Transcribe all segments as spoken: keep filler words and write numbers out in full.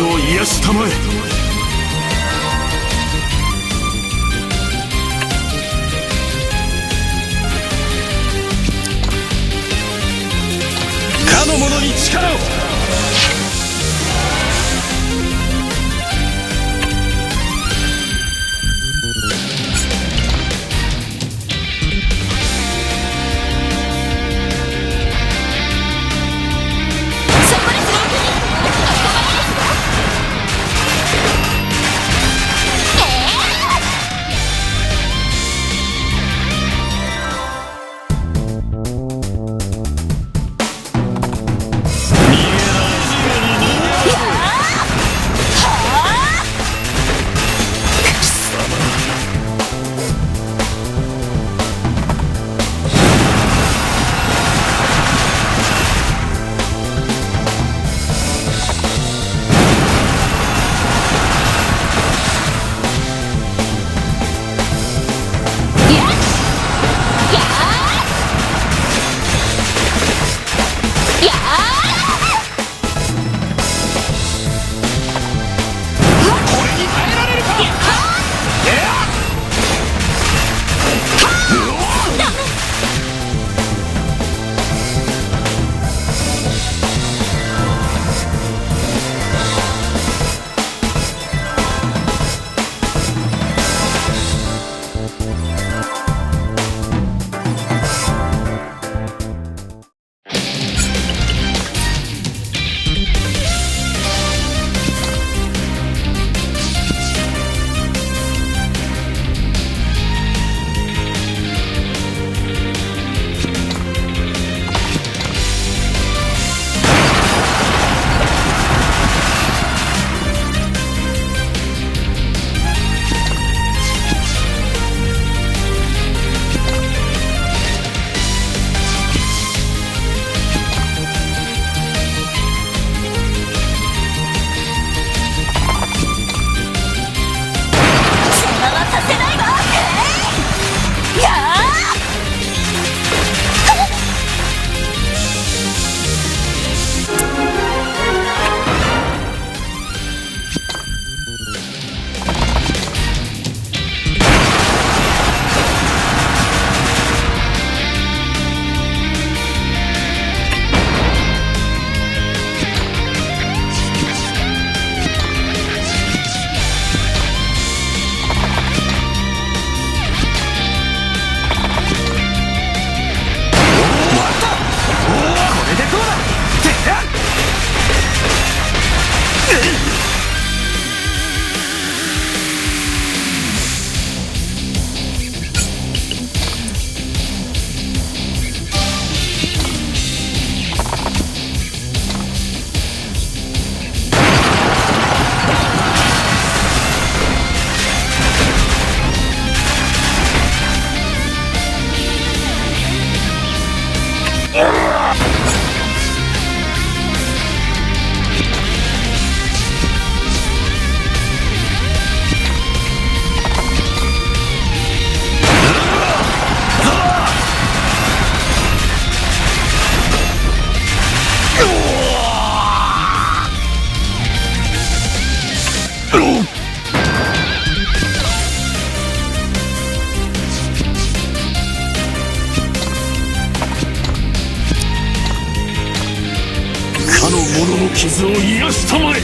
を癒したまえ。かの者に力を。邪魔はさせないわ。えい！やあ！かの者の傷を癒したまえ。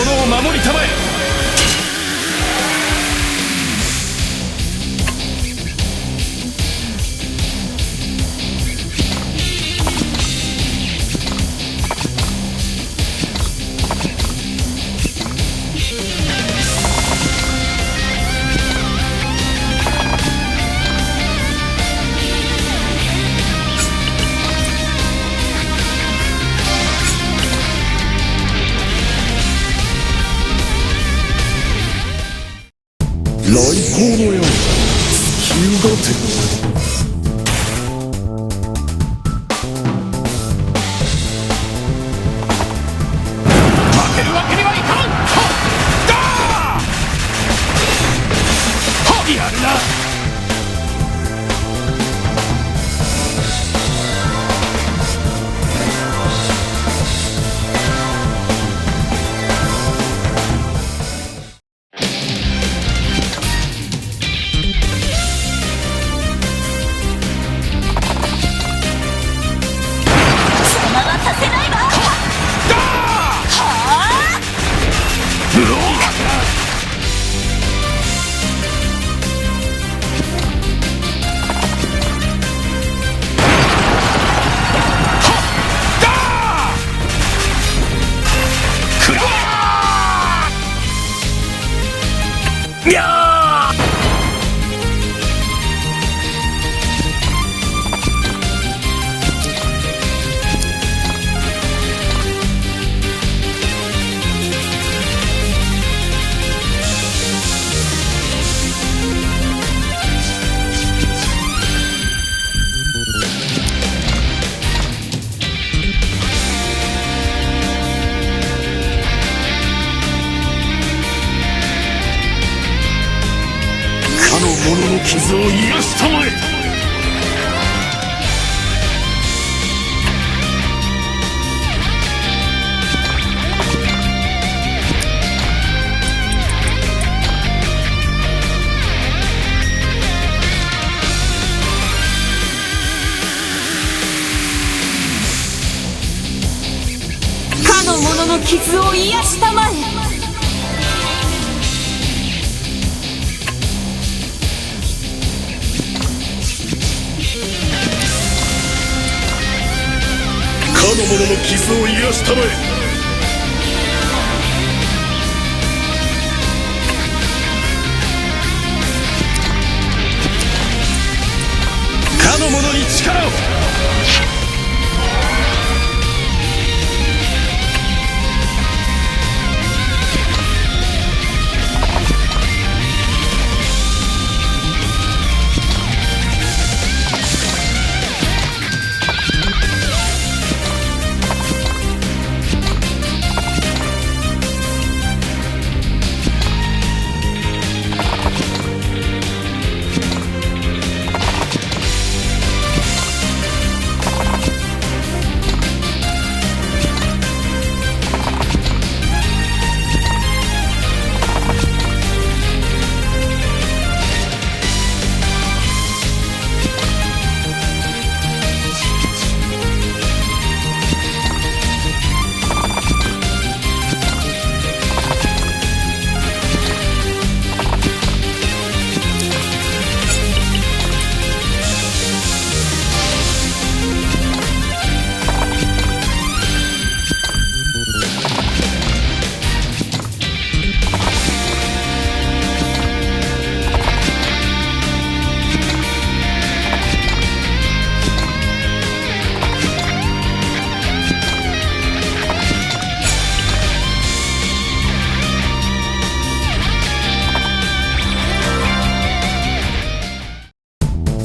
者を守りたまえ。雷光のように突き動け。負けるわけにはいかん。はっ！だー！はっ！やるな。かの者の傷を癒したまえ。かの者の傷を癒したまえ。かの者の傷を癒したまえ。かの者に力を。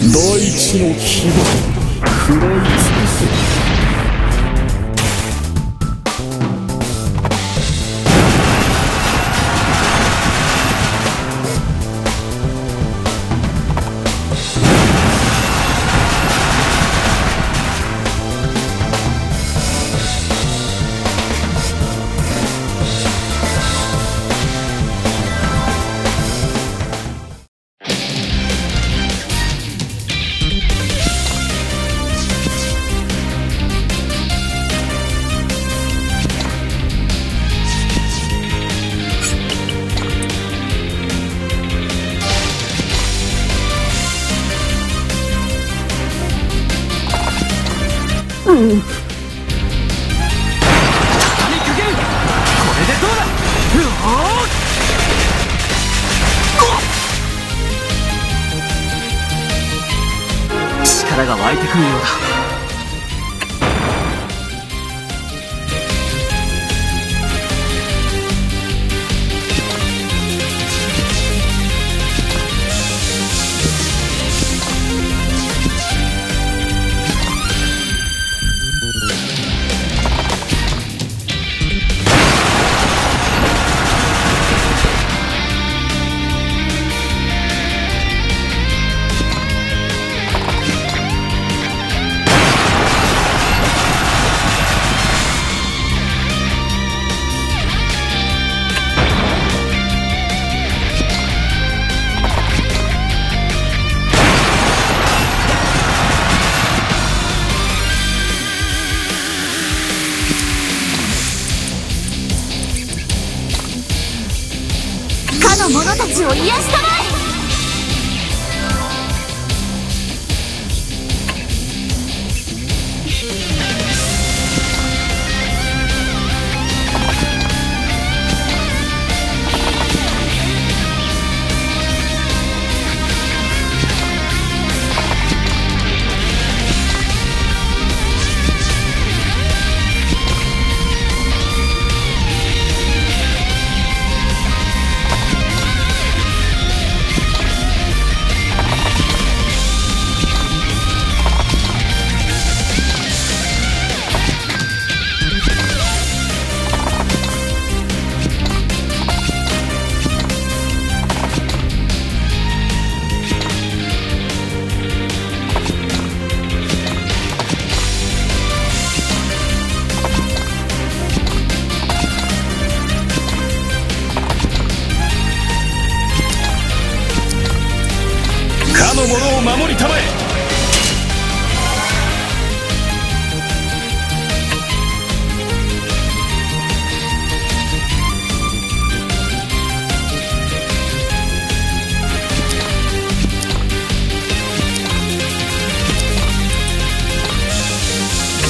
大地の規模、食らい尽くせ。ってくるようだ。かの者たちを癒したまえ。かの者を守りたまえ。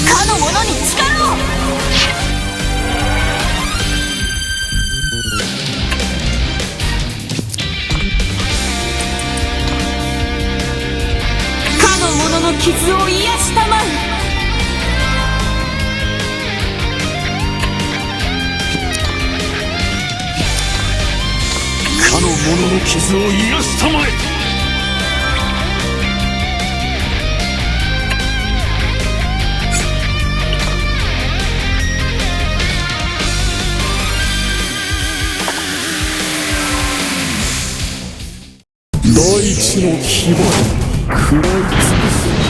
かの者に力を。かの者の傷を癒したまえ。かの者の傷を癒したまえ。大地の牙に食らい尽くす。